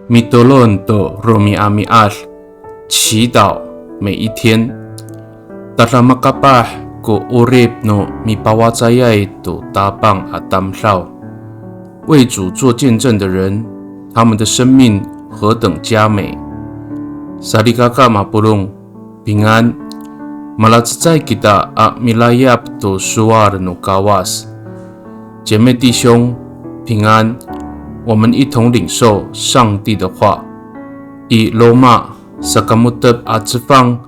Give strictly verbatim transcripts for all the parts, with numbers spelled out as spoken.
Mitolon to romi'ami'ad, 祈祷每一天。Tada makapah ko 'orip no mipawacayay to Tapang a tamdaw. 为主做见证的人，他们的生命何等佳美。Salikaka mapolong, 平安。Malacecay kita a milayap to sowal no Kawas. 姐妹弟兄，平安。我们一同领受上帝的话。I Roma sakamo^tep a cefang,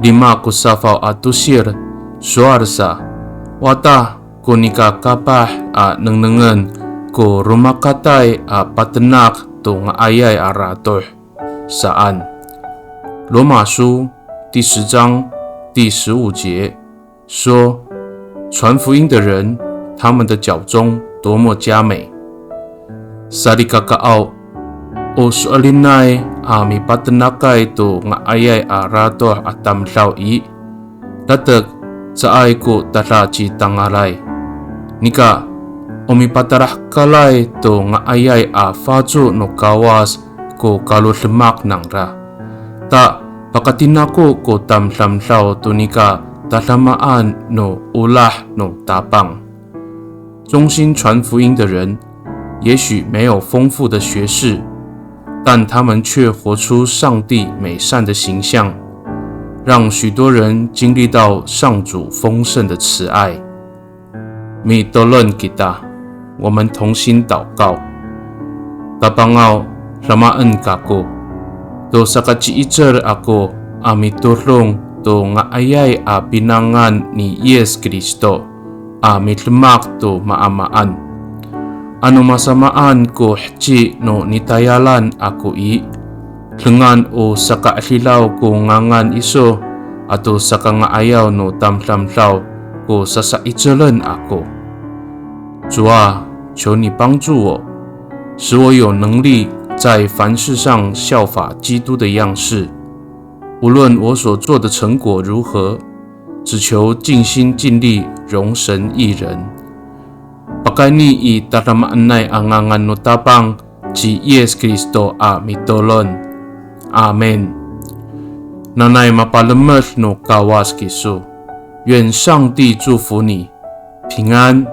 lima ko safaw a tosir, sowal sa, wata ko nika kapah a nengnengen ko romakatay a patenak to nga'ayay a ratoh saan. 罗马书第十章第十五节说，传福音的人，他们的脚踪多么佳美。Salikakaaw, o so'elinay a mipatenakay to nga'ayay a ratoh a tamdaw i, latek caay ko tada citangalay. Nika, o mipatalahekalay to nga'ayay a faco no Kawas ko kalodemak nangra. Ta pakatinako ko tamdamdaw to nika tadamaan no olah no Tapang. 忠心传福音的人，也许没有丰富的学识，但他们却活出上帝美善的形象，让许多人经历到上主丰盛的慈爱。Mitolon kita, 我们同心祷告。Tapangaw, damaen kako to sakaci'icel ako a mitodong to nga'ayay a pinangan ni Yis Kristo a midemak to maamaan. Ano masamaan ko heci no nitayalan ako i, dengan o sakaedilaw ko ngangan iso ato sakanga'ayaw no tamdamdaw ko sasa'icelen ako. 主啊，求你帮助我，使我有能力在凡事上效法基督的样式。无论我所做的成果如何，只求尽心尽力荣神益人。Pakayni i tadamaanay a ngangan no Tapang ci Yis Kristo a mitolon. Amin. Nanay mapalemed no Kawas kiso. 愿上帝祝福你，平安。